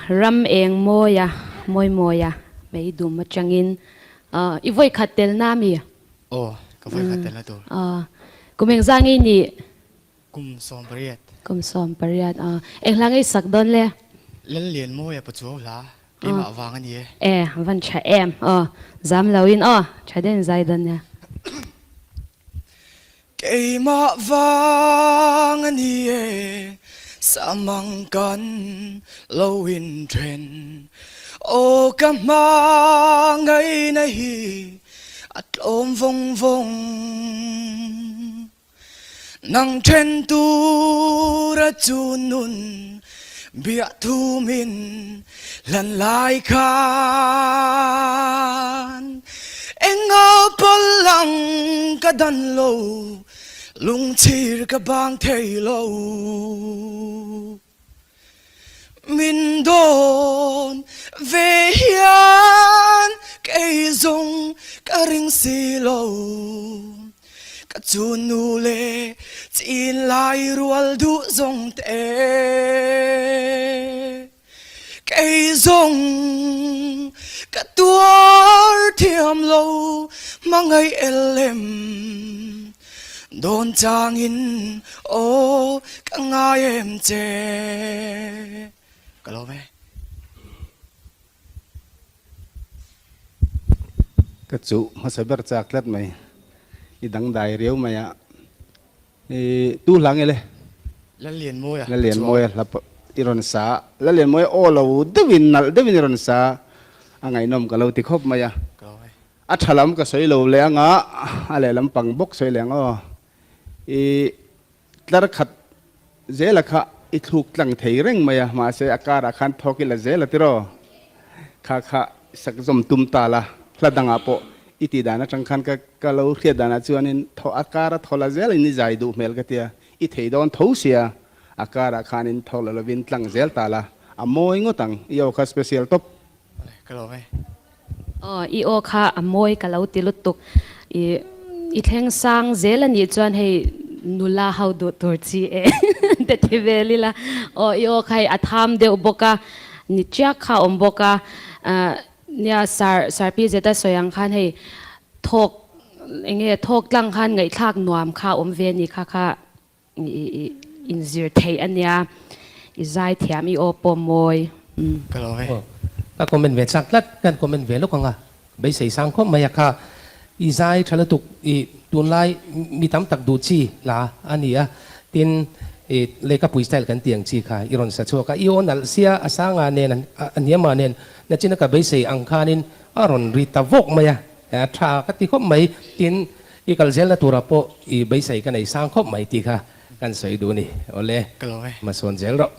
Ram eng mawia mawi mawia mei dum atangin i vawi khat telna mi? Aw, ka vawi khat telna tur. Kum engzah nge i nih? Kum 18. Kum 18 a. Eng hla ngei sak dawn le? Lallian Mawia Pachuau hla keimah vang a ni e. E, van tha em aw. Zam lo in aw, tha deuhin zai dawn nia. Keimah vang a ni e, samang kan lo inthen. Aw ka hma ngaihna hi a tlawm vawng vawng. Nang then tura chu nun biah thumin hlan lai khan Enga pawllang ka dan lo, lungchhir ka bang thei lo. Min dawn ve hian kei zawng ka ring si lo. Ka chunnu leh chin lai rual duh zawng te. Kei zawng ka tuar thiam lo hmangaih el em. Dawn changin aw ka ngai em che. Ka lawm e. Ka chuh hmasa ber chak tlat mai. I dangdai riau mai a. I tu hla nge le? Lallianmawia. Lallianmawia hla i rawn sa. Lallianmawia aw lo deuhin nalh deuhin i rawn sa. A ngaihnawm ka lo ti khawp mai a. Ka A tha lam ka sawi lo leh anga a lehlam pang bawk sawi leh ang aw. I tlar khat zela kha i thluk tlang thei reng mai a, mahse a karah khan thawk i la zel a tiraw? Kha kha sak zawm tum ta la, hla dangah pawh i tih dan atang khan ka ka lo hriat danah chuanin thaw a kara thaw la zel in i zai duh hmel ka tia, i thei dawn tho sia, a karah khanin thawk la lovin tlang zel ta la, a mawi ngawt ang, i aw kha special tawp. Ka lawm e. Aw, i aw kha a mawi ka lo ti lutuk. I i thleng sang zel a nih chuan hei nula ho duh tur chi e te ti vel ila. Aw, i aw kha hei a tham deuh bawk a, ni chiak kha a awm bawk a. Nia sar sarpi zeta sawi ang khan hei thawk eng nge thawk tlang khan ngaihthlak nuam kha a awm ve a ni kha kha I inzir theih a nia, i zai thiam i aw pawh mawi. Ka lo ve. Ka comment ve chak tlat, kan comment ve lawk ang a, beisei sang khawp mai a kha, i zai tha lutuk i tunlai mi tam tak duh chi hla a ni a, tin i lehkhapui style kan tih ang chi kha i rawn sa chhuak a, i aw nalh sia a sanga nen a hniamah nen nachina ka beisei ang khanin a rawn ri ta vawk mai a, tha ka ti khawp mai, tin I kal zelna turah pawh i beisei ka nei sang khawp mai tih kha kan sawi duh a ni. Awle, Ka lawm e. Hmasawn zel rawh.